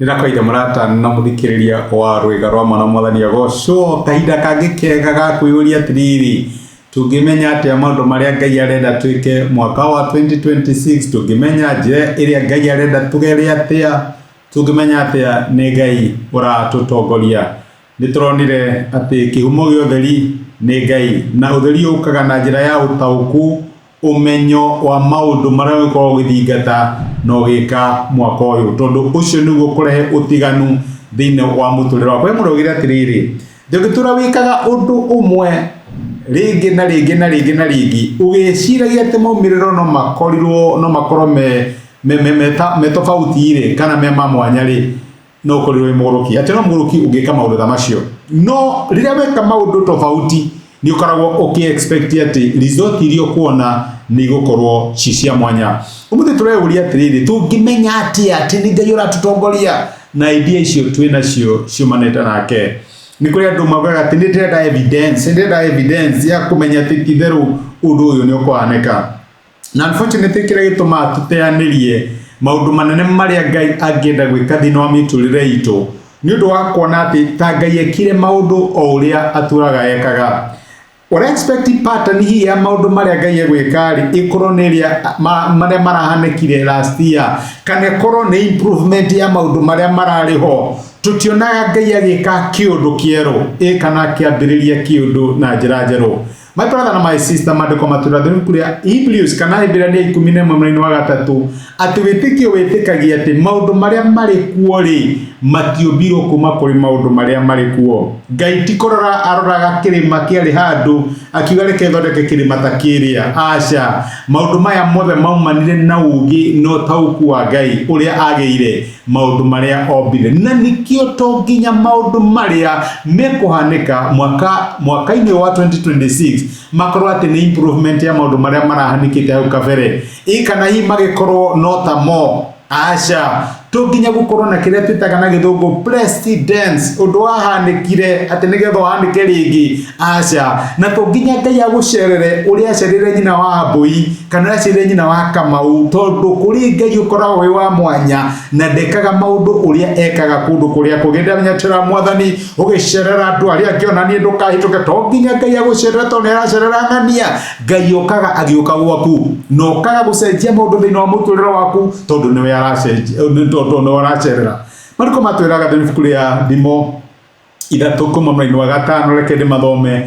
Nĩndakwaria mũrata na mũthikĩrĩria wa rwĩga rwa mwana mwathani agocwo kahinda kangĩ kega ga kwĩyũria atĩrĩrĩ, tũngĩmenya atĩa maũndũ marĩa Ngai arenda twĩke mwaka wa 2026? Tũngĩmenya njĩra ĩrĩa Ngai arenda tũgere atĩa? Tũngĩmenya atĩa nĩ Ngai ũratũtongoria? Nĩ tũronire atĩ kĩhumo gĩa ũtheri nĩ Ngai, na ũtheri ũkaga na njĩra ya ũtaũku, ũmenyo wa maũndũ marĩa ũgĩkorwo ũgĩthingata na ũgĩka mwaka ũyũ, tondũ ũcio nĩguo ũkũrehe ũtiganu thĩinĩ wa mũtũrĩre waku. He mũndũ augire atĩrĩrĩ, ndũngĩtũra wĩkaga ũndũ ũmwe rĩngĩ na rĩngĩ na rĩngĩ na rĩngĩ ũgĩciragia atĩ maumĩrĩro no makorirwo no makorwo me me me me tofauti rĩ kana me ma mwanya rĩ, no ũkorirwo wĩ mũgũrũki. Atĩ no mũgũrũki ũngĩka maũndũ ta macio. No rĩrĩa weka maũndũ tofauti nĩ ũkoragwo ũkĩ expect atĩ result iria ũkuona nĩ igũkorwo ci cia mwanya. Ũmũthĩ tũreyũria atĩrĩrĩ, tũngĩmenya atĩa atĩ nĩ Ngai ũratũtongoria na idea icio twĩ nacio ciumanĩte nake? Nĩ kũrĩ andũ maugaga atĩ nĩ ndĩrenda evidence, nĩ ndĩrenda evidence ya kũmenya atĩ ti itherũ ũndũ ũyũ nĩ ũkũhanĩka. Na unfortunately kĩrĩa gĩtũmaga tũteanĩrie maũndũ manene marĩa Ngai angĩenda gwĩka thĩinĩ wa mĩtũrĩre itũ nĩ ũndũ wa kuona atĩ ta Ngai ekire maũndũ o ũrĩa atũraga ekaga. Ũrĩa expect pattern hihi ya maũndũ marĩa Ngai egwĩka rĩ ĩkorwo nĩ ĩrĩa marĩa marahanĩkire last year, kana ĩkorwo nĩ improvement ya maũndũ marĩa mararĩ ho. Tũtionaga Ngai agĩka kĩũndũ kĩerũ ĩ kana akĩambĩrĩria kĩũndũ na njĩra njerũ. My brother na my sister, maandĩko matwĩra thĩinĩ ibuku rĩa Hebrews kana Ahibirania 11 mũraini wa 3 atĩ wĩtĩkio wĩtĩkagia atĩ maũndũ marĩa marĩ kuo rĩ matiũmbirwo kuma kũrĩ maũndũ marĩa marĩ kuo. Ngai ti kũrora aroraga kĩrĩma kĩarĩ handũ akiuga reke thondeke kĩrĩma ta kĩrĩa. Aca, maũndũ maya mothe maumanire na ũũgĩ na ũtaũku wa Ngai ũrĩa agĩire maũndũ marĩa ombire, na nĩkĩo to nginya maũndũ marĩa mekũhanĩka mwaka mwaka-inĩ wa 2026 makorwo atĩ nĩ improvement ya maũndũ marĩa marahanĩkĩte hau kabere, ĩ kana hihi magĩkorwo no ta mo. Aca, to nginya gũkorwo na kĩrĩa twĩtaga na gĩthũngũ precedence, ũndũ wahanĩkire atĩ nĩgetha ũhanĩke rĩngĩ. Aca, na to nginya Ngai agũcerere ũrĩa acerire nyina wa Mbũi kana ũrĩa acerire nyina wa Kamau, tondũ kũrĩ Ngai ũkoragwo wĩ wa mwanya na ndekaga maũndũ ũrĩa ekaga kũndũ kũrĩa kũngĩ. Ndamenya tĩra mwathani ũgĩcerera andũ arĩa angĩ ona niĩ ndũkahĩtũke. To nginya Ngai agũcerere tondũ nĩ aracerera ng'ania. Ngai okaga agĩũka gwaku na okaga gũcenjia maũndũ thĩinĩ wa mũtũrĩre waku tondũ nĩwe aracenjia, tondũ nĩwe ũracerera. Mariko matwĩraga thĩinĩ ibuku rĩa Thimo 3 kuma mũraini wa 5, reke ndĩmathome,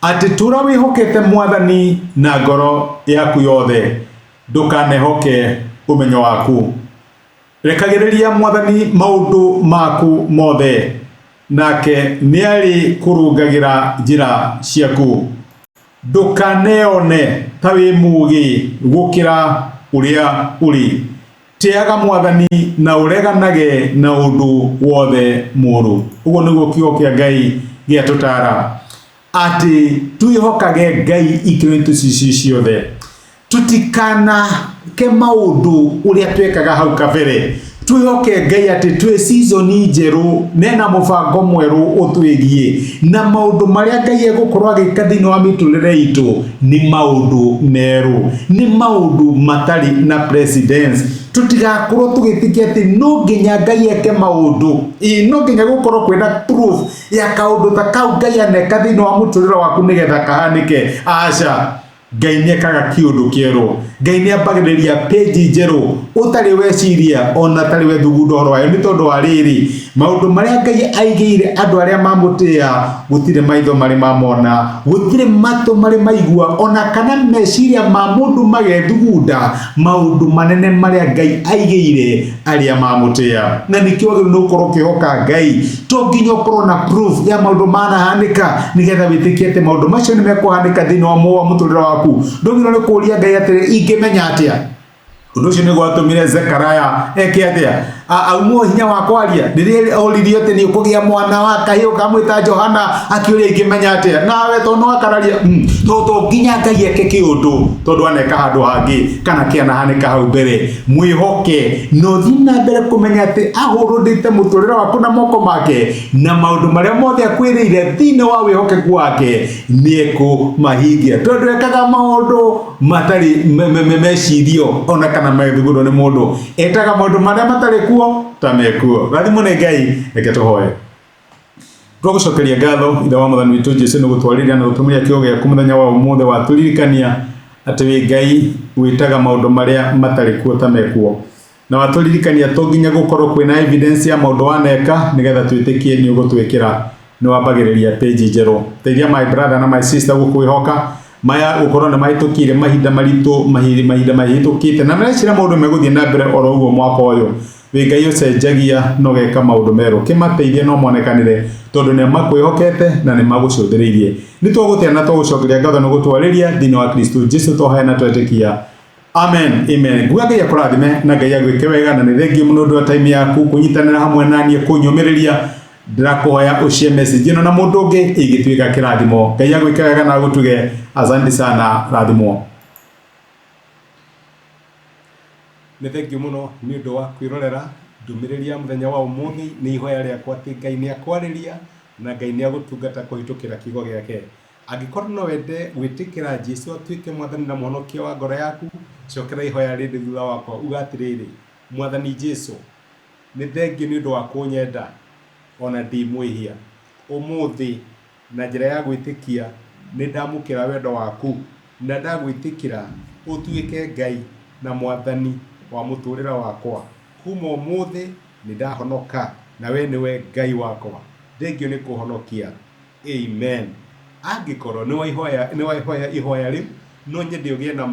atĩ tũra wĩhokete mwathani na ngoro yaku yothe, ndũkanehoke ũmenyo waku. Rekagĩrĩria mwathani maũndũ maku mothe, nake nĩarĩkũrũngagĩra njĩra ciaku. Ndũkaneyone ta wĩ mũũgĩ gũkĩra ũrĩa ũrĩ. Tĩaga mwathani na ũreganage na ũndũ wothe mũũru. Ũguo nĩguo kiugo kĩa Ngai gĩatũtaara, atĩ twĩhokage Ngai ikĩro-inĩ ici ciothe. Tũtikanake maũndũ ũrĩa twekaga hau kabere. Twĩhoke Ngai atĩ twĩ season njerũ nena mũbango mwerũ ũtwĩgiĩ, na maũndũ marĩa Ngai egũkorwo agĩka thĩinĩ wa mĩtũrĩre itũ nĩ maũndũ merũ, nĩ maũndũ matarĩ na precedence. Tũtigakorwo tũgĩtĩkia atĩ no nginya Ngai eke maũndũ, ĩ no nginya gũkorwo kwĩna proof ya kaũndũ ta kau Ngai aneka thĩinĩ wa mũtũrĩre waku nĩgetha kahanĩke. Aca, Ngai nĩ ekaga kĩũndũ kĩerũ. Ngai nĩ ambagĩrĩria page njerũ ũtarĩ weciria ona tarĩ wethugunda ũhoro wayo, nĩ tondũ wa rĩrĩ, maũndũ marĩa Ngai aigĩire andũ arĩa mamũtĩa gũtirĩ maitho marĩ mamona, gũtirĩ matũ marĩ maigua, ona kana meciria ma mũndũ magethugunda maũndũ manene marĩa Ngai aigĩire arĩa mamũtĩa. Na nĩkĩo wagĩrĩirwo nĩ gũkorwo ũkĩhoka Ngai. To nginya ũkorwo na proof ya maũndũ manahanĩka nĩgetha wĩtĩkie atĩ maũndũ macio nĩ mekũhanĩka thĩinĩ wa mũtũrĩre waku. Ndũgĩrĩirwo nĩ kũũria Ngai atĩrĩ, ingĩmenya atĩa? Ũndũ ũcio nĩguo watũmire Zekaria eke atĩa? Aumwo hinya wa kwaria rĩrĩa oririo atĩ nĩ ũkũgĩa mwana wa kahĩĩ ũkamwĩta Johana, akĩũria ingĩmenya atĩa? Nawe tondũ nĩ wakararia, tondũ to nginya Ngai eke kĩũndũ tondũ aneka handũ hangĩ kana kĩanahanĩka hau mbere. Mwĩhoke na ũthiĩ na mbere kũmenya atĩ ahũrũndĩte mũtũrĩre waku na moko make, na maũndũ marĩa mothe akwĩrĩire thĩinĩ wa wĩhokeku wake nĩekũmahingia, tondũ ekaga maũndũ matarĩ mecirio ona kana methugundwo nĩ mũndũ. Etaga maũndũ marĩa matarĩ kuo kuo ta mekuo. Rathimwo nĩ Ngai, reke tũhoe. Twagũcokeria ngatho ithe wa mwathani witũ Jesu nĩ gũtwarĩria na gũtũmĩria kiugo gĩaku mũthenya wa ũmũthĩ watũririkania atĩ wĩ Ngai wĩtaga maũndũ marĩa matarĩ kuo ta mekuo. Na watũririkania to nginya gũkorwo kwĩna evidence ya maũndũ waneka nĩgetha twĩtĩkie nĩ ũgũtwĩkĩra. Nĩ wambagĩrĩria page njerũ. Teithia my brother na my sister gũkwĩhoka maya gũkorwo nĩ mahĩtũkĩire mahinda maritũ mahinda mahĩtũkĩte na mareciria maũndũ megũthiĩ na mbere oro ũguo mwaka ũyũ. Wĩ Ngai ũcenjagia na ũgeka maũndũ merũ. Kĩmateithie no monekanĩre tondũ nĩ makwĩhokete na nĩ magũcũthĩrĩirie. Nĩ twagũtĩa na twagũcokeria ngatho nĩ gũtwarĩria thĩinĩ wa Kristo Jesu twahoya na twetĩkia. Amen, amen. Nguga Ngai akũrathime na Ngai agwĩke wega na nĩ thengiũ mũno ũndũ wa time yaku kũnyitanĩra hamwe na niĩ kũnyũmĩrĩria. Ndĩrakũhoya ũshare message ĩno na mũndũ ũngĩ ĩngĩtuĩka kĩrathimo. Ngai agwĩke wega na agũtuge. Asante sana, rathimwo. Nĩ thengiũ mũno nĩ ũndũ wa kwĩrorera ndũmĩrĩri ya mũthenya wa ũmũthĩ. Nĩ ihoya rĩakwa atĩ Ngai nĩ akwarĩria na Ngai nĩ agũtungata kũhĩtũkĩra kiugo gĩake. Angĩkorwo no wende gwĩtĩkĩra Jesu atuĩke mwathani na mũhonokia wa ngoro yaku, cokera ihoya rĩrĩ thutha wakwa uga atĩrĩrĩ, Mwathani Jesu, nĩ thengiũ nĩ ũndũ wa kũnyenda ona ndĩ mwĩhia. Ũmũthĩ na njĩra ya gwĩtĩkia nĩ ndamũkĩra wendo waku na ndagwĩtĩkĩra ũtuĩke Ngai na mwathani wa mũtũrĩre wakwa. Kuma ũmũthĩ nĩ ndahonoka na we nĩwe Ngai wakwa. Thengiũ nĩ kũhonokia. Amen. Angĩkorwo nĩ waihoya ihoya rĩu, no nyende ũgĩe na ma.